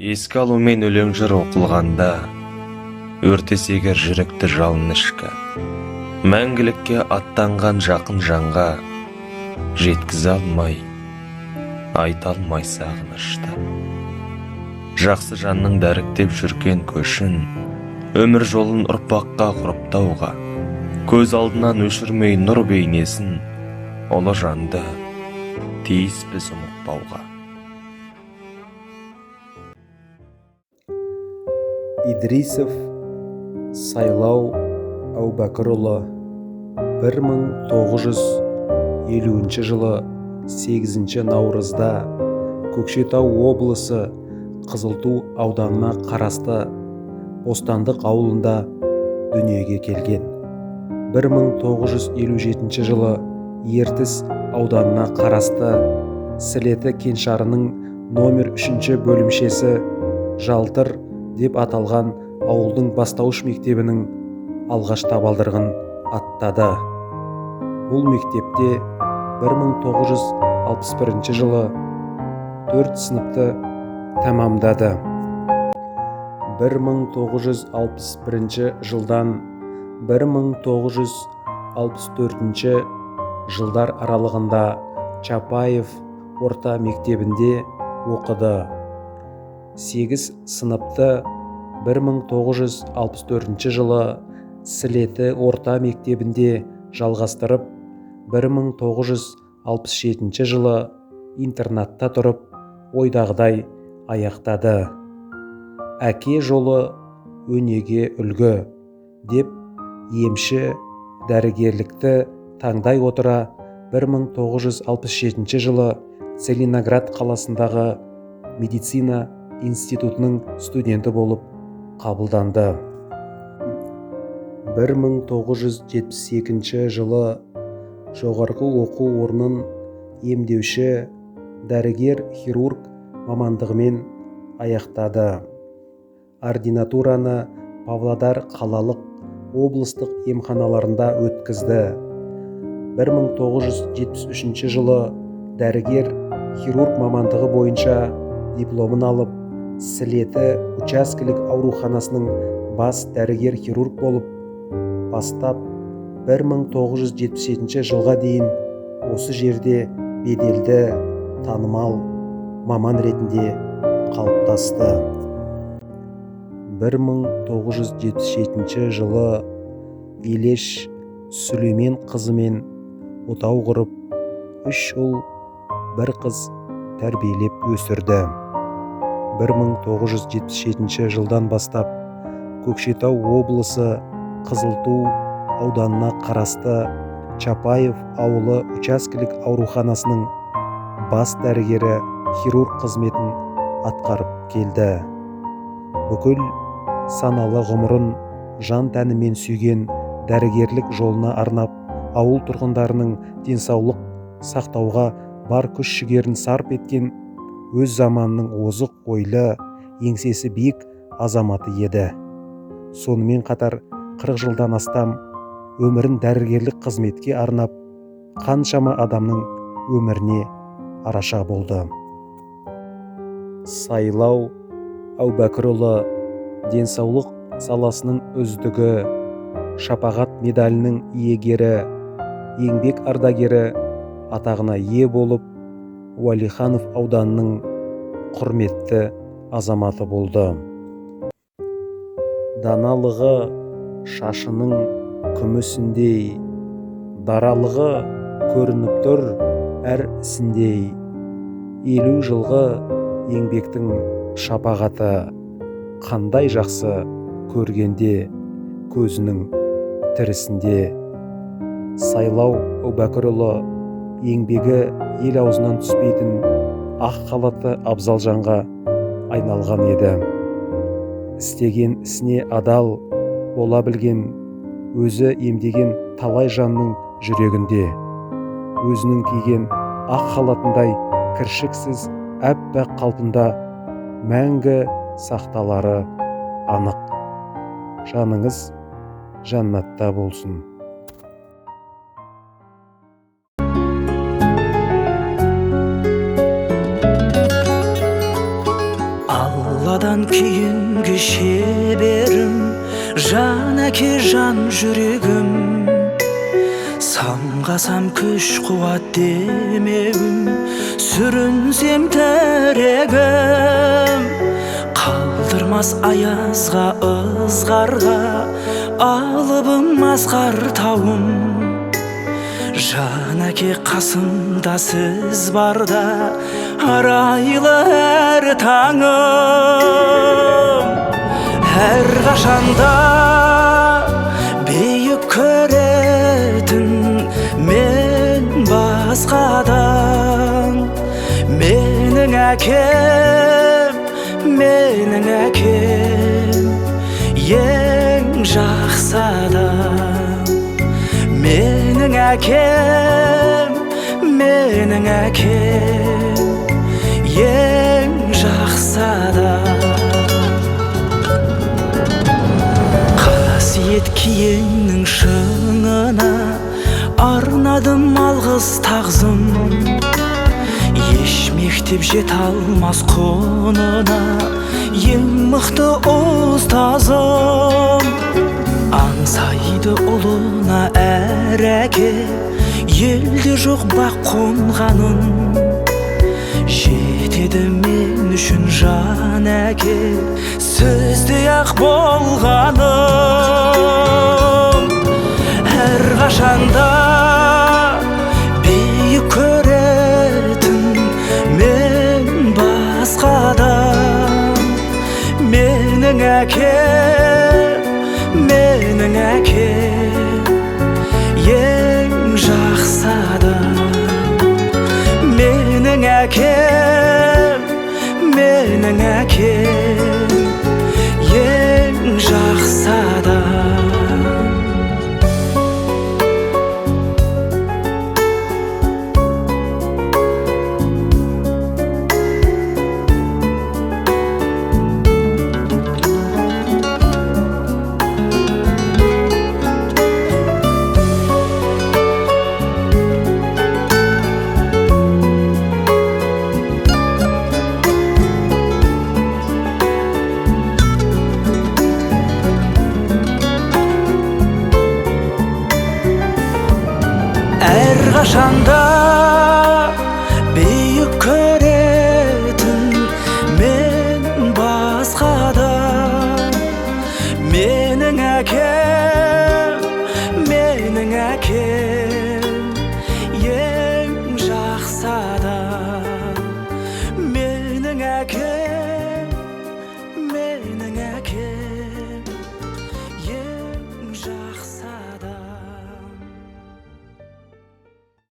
Еске алумен өлең жыр оқылғанда, өртесе егер жүректі жалын ішкі, мәңгілікке аттанған жақын жанға жеткізе алмай, айта алмай сағынышты. Жақсы жанның дәріптеп жүрген көшін, өмір жолын ұрпаққа ғұрыптауға, көз алдынан өшірмей нұр бейнесін, ұлы жанды тиіспіз ұмытпауға. Идрисов Сайлау Әубәкірұлы 1950 жылы 8 наурызда Көкшетау облысы Қызылту ауданына қарасты Бостандық ауылында дүниеге келген. 1957 жылы Ертіс ауданына қарасты Сілеті кеңшарының номер 3 бөлімшесі Жалтыр деп аталған ауылдың бастауыш мектебінің алғаш табалдырығын аттады. Бұл мектепте 1961 жылы 4 сыныпты тәмамдады. 1961 жылдан 1964 жылдар аралығында Чапаев орта мектебінде оқыды. 8 сыныпты 1964 жылы Сілеті орта мектебінде жалғастырып, 1967 жылы интернатта тұрып, ойдағыдай аяқтады. Әке жолы өнеге үлгі деп емші дәрігерлікті таңдай отыра 1967 жылы Целиноград қаласындағы медицина институтының студенті болып қабылданды. 1972 жылы жоғарғы оқу орнын емдеуші дәрігер-хирург мамандығымен аяқтады. Ординатураны Павлодар қалалық облыстық емханаларында өткізді. 1973 жылы дәрігер-хирург мамандығы бойынша дипломын алып, Сілеті учаскелік ауруханасының бас дәрігер-хирург болып бастап 1977 жылға дейін осы жерде беделді, танымал маман ретінде қалыптасты. 1977 жылы Елеш Сүлеймен қызымен отау құрып, 3 ұл, 1 қыз тәрбиелеп өсірді. 1977 жылдан бастап Көкшетау облысы Қызылту ауданына қарасты Чапаев ауылы учаскелік ауруханасының бас дәрігері хирург қызметін атқарып келді. Бүкіл саналы ғұмырын жан тәнімен сүйген дәрігерлік жолына арнап, ауыл тұрғындарының денсаулық сақтауға бар күш жігерін сарп еткен өз заманының озық ойлы, еңсесі биік азаматы еді. Сонымен қатар 40 жылдан астам өмірін дәрігерлік қызметке арнап, қаншама адамның өміріне араша болды. Сайлау Әубәкірұлы денсаулық саласының үздігі, шапағат медалінің иегері, еңбек ардагері атағына ие болып, Уәлиханов ауданының құрметті азаматы болды. Даналығы шашының күмісіндей, даралығы көрініп тұр әр ісіндей. 50 жылғы еңбектің шапағаты қандай жақсы көргенде көзінің тірісінде. Сайлау Әубәкірұлы еңбегі ел аузынан түспейтін ақ халатты абзал жанға айналған еді. Істеген ісіне адал бола білген, өзі емдеген талай жанның жүрегінде өзінің киген ақ халатындай кіршіксіз әппақ қалпында мәңгі сақталары анық. Жаныңыз жәннатта болсын. Алладан шеберім, жан әке, жан жүрегім. Самғасам күш қуат демеуім, сүрінсем тірегім. Қалдырмас аязға, ызғарға, алыбым асқар тауым. Жан әке қасымда сіз барда, арайлы әр таңым. Әрқашанда биік көретін мен басқадан. Менің әкем, менің әкем ең жақсы адам. Менің әкем, менің әкем ең жақсы адам. Қасиет киеннің шыңына арнадым алғыс тағзым. Еш мектеп жете алмас құнына, ең мықты ұстазым. Аңсайды ұлына әр әке, елде жоқ бақ қонғанын. Жетеді мен үшін жан әке, сөздей ақ болғаным. Әрқашанда биік көретін мен басқадан. Менің әкем, менің әкем ең жақсы адам. Менің әкем, менің әкем ең жақсы адам. Әрқашанда биік көретін мен басқадан. Менің әкем, менің әкем ең жақсы адам. Менің әкем.